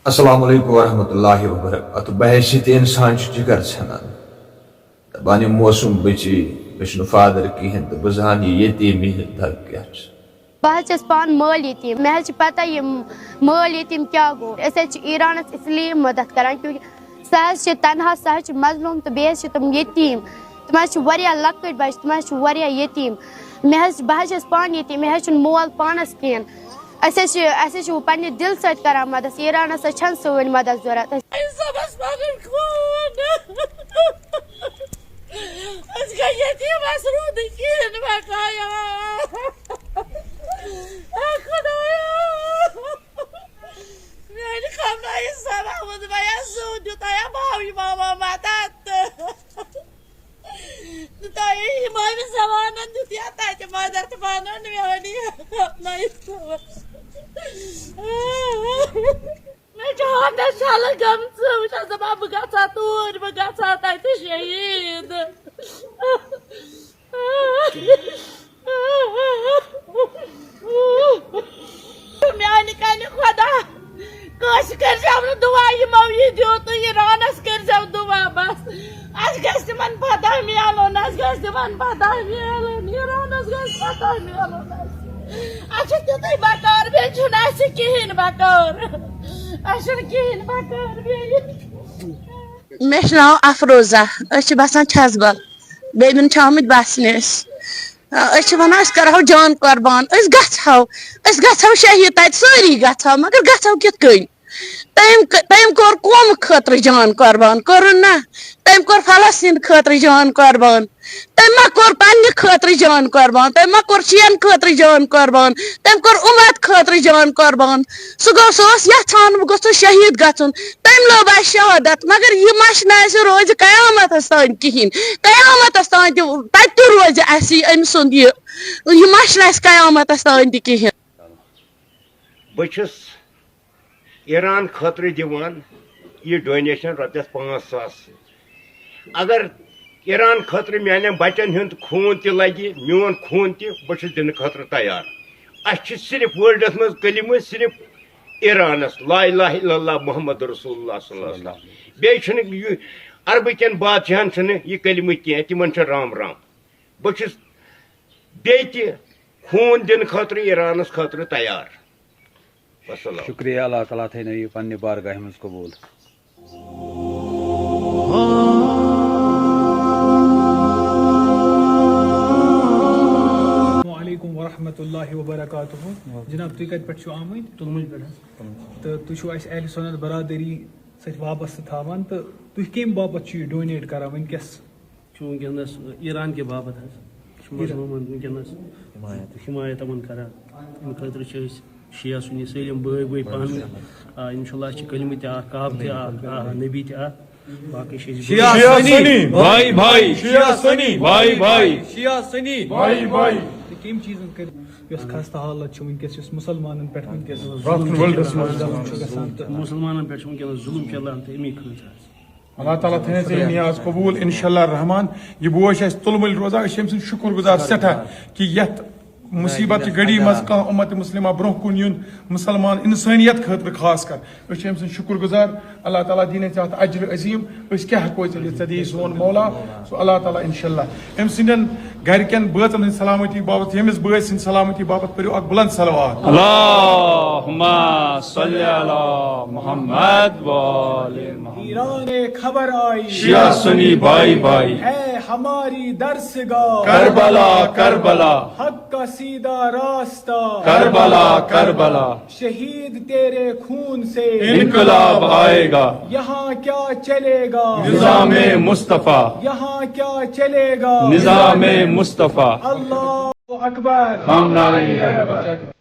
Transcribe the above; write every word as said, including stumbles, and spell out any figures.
السلام علیکم ورحمۃ اللہ وبرکاتہ۔ بحیثیت انسان چھُ جگر ژھٮ۪نان۔ دپان، یہِ موسم بچی، مےٚ چھُنہٕ فادر کِہیٖنۍ تہٕ بہٕ زانہٕ یہِ یتیٖمی ہُنٛد درد کیٛاہ چھُ۔ بہٕ حظ چھَس پانہٕ مٲلۍ یتیٖم۔ مےٚ حظ چھِ پتہ یہِ مٲلۍ یتیٖم کیٛاہ گوٚو۔ أسۍ حظ چھِ ایرانس اس لیے مدد کران کیونکہ سُہ حظ چھِ تنہا، سُہ حظ چھِ مظلوم تہٕ بیٚیہِ حظ چھِ تِم یتیٖم۔ تِم حظ چھِ واریاہ لۄکٕٹۍ بچہِ، تِم حظ چھِ واریاہ یتیٖم۔ مےٚ حظ، بہٕ حظ چھَس پانہٕ یتیٖم، مےٚ حظ چھُنہٕ مول پانس کِہیٖنۍ۔ أسۍ حظ چھِ، اَسہِ حظ چھِ وۄنۍ پننہِ دِلہٕ سۭتۍ کران مدد۔ ایرانس حظ چھَنہٕ سٲنۍ مدد ضوٚرتھ۔ أسۍ صٲبَس پَنُن خوٗن۔ أسۍ گٔے یتیٖم، اَسہِ روٗد نہٕ کِہیٖنۍ بقایا۔ اے خۄدایا۔ میٛانہِ خۄدایہِ سلامت بیا زیوٗ دیُت اے باوی ماما مدد۔ تۄہہِ امام زمانن دیُت یا تتہِ مدد پنُن میٲنی نٔے۔ مےٚ چھِ ہٲنٛدس شلہٕ گٔمژٕ، بہٕ چھَس دپان بہٕ گژھٕ ہا توٗرۍ، بہٕ گژھٕ ہا تتہِ شہیٖد۔ میانہِ کنہِ خۄدا، کٲنٛسہِ کٔرۍزیو نہٕ دُعا، یِمو یہِ دیُت تہٕ ایرانس کٔرۍزیو دُعا۔ بس، اَسہِ گژھِ تِمن فتح میلُن، اَسہِ گژھِ تِمن فتح میلُن، ایرانس گژھِ فتح میلُن۔ اَسہِ، اَسہِ چھُ تیُتُے بکار، بیٚیہِ چھُنہٕ اَسہِ کِہیٖنۍ بکار، اَسہِ چھُنہٕ کِہیٖنۍ بکار بیٚیہِ۔ مےٚ چھُ ناو افروزہ، أسۍ چھِ بسان چھژبل، بیٚمِن چھِ آمٕتۍ بسنہِ أسۍ۔ أسۍ چھِ ونان أسۍ کرہو جان قربان، أسۍ گژھہو، أسۍ گژھہو شہید تتہِ، سٲری گژھہو، مگر گژھہو کِتھ کٔنۍ؟ تٔمۍ ک-، تٔمۍ کوٚر قومہٕ خٲطرٕ جان قربان، کوٚرُن نہ؟ تٔمۍ کوٚر فلسطین خٲطرٕ جان قربان، تٔمۍ ما کوٚر پننہِ خٲطرٕ جان قربان، تٔمۍ ما کوٚر شِین خٲطرٕ جان قربان، تٔمۍ کوٚر اُمت خٲطرٕ جان قربان۔ سُہ گوٚو، سُہ اوس یژھان بہٕ گوٚژھُس شہید گژھُن، تٔمۍ لوٚب اَسہِ شہادت، مگر یہِ مَشہِ نہٕ اَسہِ روزِ قیامتَس تام کِہیٖنۍ۔ قیامتَس تام تہِ، تَتہِ تہِ روزِ اَسہِ یہِ أمۍ سُنٛد یہِ، یہِ مَشہِ نہٕ اَسہِ قیامتَس تام تہِ کِہیٖنۍ۔ بہٕ چھُس ایران خٲطرٕ دِوان یہِ ڈونیشن رۄپیَس پانٛژھ ساس۔ اگر ایران خٲطرٕ میانٮ۪ن بچن ہُنٛد خوٗن تہِ لگہِ، میون خوٗن تہِ، بہٕ چھُس دِنہٕ خٲطرٕ تیار۔ اَسہِ چھِ صرف ورلڈس منٛز کلمہٕ صرف ایرانس، لا الہ الا اللہ محمد رسول اللہ صلی اللہ علیہ وسلم۔ بیٚیہِ چھُنہٕ یہِ عربہٕ کٮ۪ن بادشاہن چھُنہٕ یہِ کلمہٕ کینٛہہ، تِمن چھُ رام رام۔ بہٕ چھُس بیٚیہِ تہِ خوٗن دِنہٕ خٲطرٕ ایرانس خٲطرٕ تیار۔ وسلام۔ شُکریہ، اللہ تعالیٰ تھٲینو یہِ پننہِ بارگاہہِ منٛز قبوٗل۔ السلام علیکم ورحمۃ اللہ وبرکاتہ۔ جناب، تُہۍ کَتہِ پٮ۪ٹھ چھِو آمٕتۍ؟ تُلمُلہِ پٮ۪ٹھ حظ۔ تہٕ تُہۍ چھِو اَسہِ اہلِ سُنت برادری سۭتۍ وابستہٕ تھاوان، تہٕ تُہۍ کَمہِ باپتھ چھِو یہِ ڈونیٹ کران وٕنکیٚس؟ چھُ وٕنکیٚنَس ایران کہِ باپتھ حظ، چھُ مظلوٗمَن وٕنکیٚنَس حمایت یِمَن کران۔ اَمہِ خٲطرٕ چھِ أسۍ شیعہ سُنی سٲلِم بٲے بٲے پانہٕ ؤنۍ۔ آ، اِنشاء اللہ چھِ کلمہٕ تہِ اکھ، کعبہٕ تہِ اکھ، آ، نبی تہِ اکھ۔ باقٕے چھِ أسۍ شیعہ سُنی، بھائی بھائی، شیعہ سُنی، بھائی بھائی، شیعہ سُنی، بھائی بھائی۔ تہٕ کَمہِ چیٖزَن کٔرۍ یۄس خستہٕ حالت چھِ وٕنکیٚس، یۄس مُسلمانَن پٮ۪ٹھ وٕنکیٚس ظُلُم چھُ گژھان تہٕ مُسلمانَن پٮ۪ٹھ چھُ وٕنکیٚنَس ظُلُم چلان تہٕ اَمی خٲطرٕ حظ۔ اللہ تعالیٰ تھٲینَس یہِ نیاز قبوٗل۔ انشاءاللہ الرحمن، یہِ بوے چھِ اَسہِ تُلمُلۍ روزان، أسۍ چھِ أمۍ سٕنٛدۍ شُکُر گُزار سٮ۪ٹھاہ کہِ یَتھ مُصیٖبت چہِ گھڑی منٛز کانٛہہ اُمت مُسلِمہ برٛونٛہہ کُن یُن، مُسلمان اِنسٲنیت خٲطرٕ خاص کر۔ أسۍ چھِ أمۍ سٕنٛدۍ شُکُر گُزار۔ اللہ تعالیٰ دِیِن ژےٚ اَتھ اجرِ عظیٖم۔ أسۍ کیٛاہ ہٮ۪کو ژےٚ دِتھ؟ ژےٚ دِیی سون مولا، سُہ اللہ تعالیٰ انشاءاللہ۔ أمۍ سٕنٛدٮ۪ن گرِکٮ۪ن بٲژن ہٕنٛز سلامتی باپتھ، ییٚمِس بٲژ سٕنٛدِ سلامتی باپتھ پٔرِو اکھ بُلند صلوات۔ اللہم صل علی محمد و آل محمد۔ ایران خبر آئی، شیعہ سنی بھائی بھائی۔ ہے ہماری درسگاہ، کربلا کربلا۔ حق کا سیدھا راستہ، کربلا کربلا۔ شہید تیرے خون سے انقلاب آئے گا۔ یہاں کیا چلے گا؟ نظام مصطفیٰ۔ یہاں کیا چلے گا؟ نظام مصطفیٰ۔ اللہ اکبر۔ ہم نعرہ حیدر۔